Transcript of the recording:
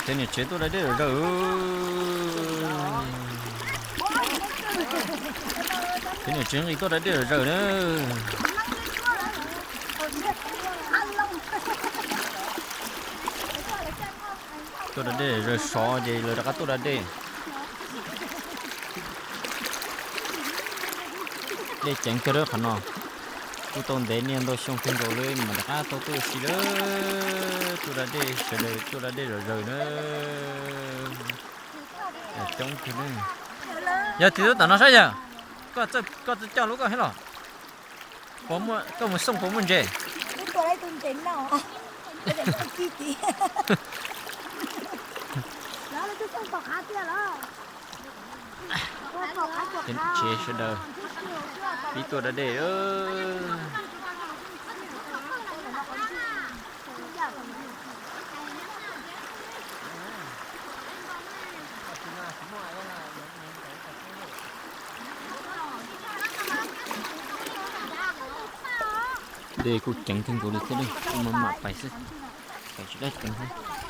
Cov niam tsev tuaj da dej zom zaws. Cov niam tsev nqis tuaj da dej zom zaws na. Tuaj da dej zom zaws sov ces lawv rov qab tuaj da dej. Dej ceev kawg lawm qhov no. Kuj tau ntev niaj ntau xyoo kawg nkaus li mas rov qab tau tuaj ua si lawm. Tuaj da dej, sawv daws tuaj da dej zom zaws na. Coob kawg na. Yog txiv tub tom no saib yog. Koj txawj coj lub koj thiab los? Koj mus xoo puas muaj ntses? Tsev sawv daws pib tuaj da dej. Dej kuj ceev kawg nkaus li thiab, kuj maj mam pais xwb, pais tsis dab tsi ceev xwb.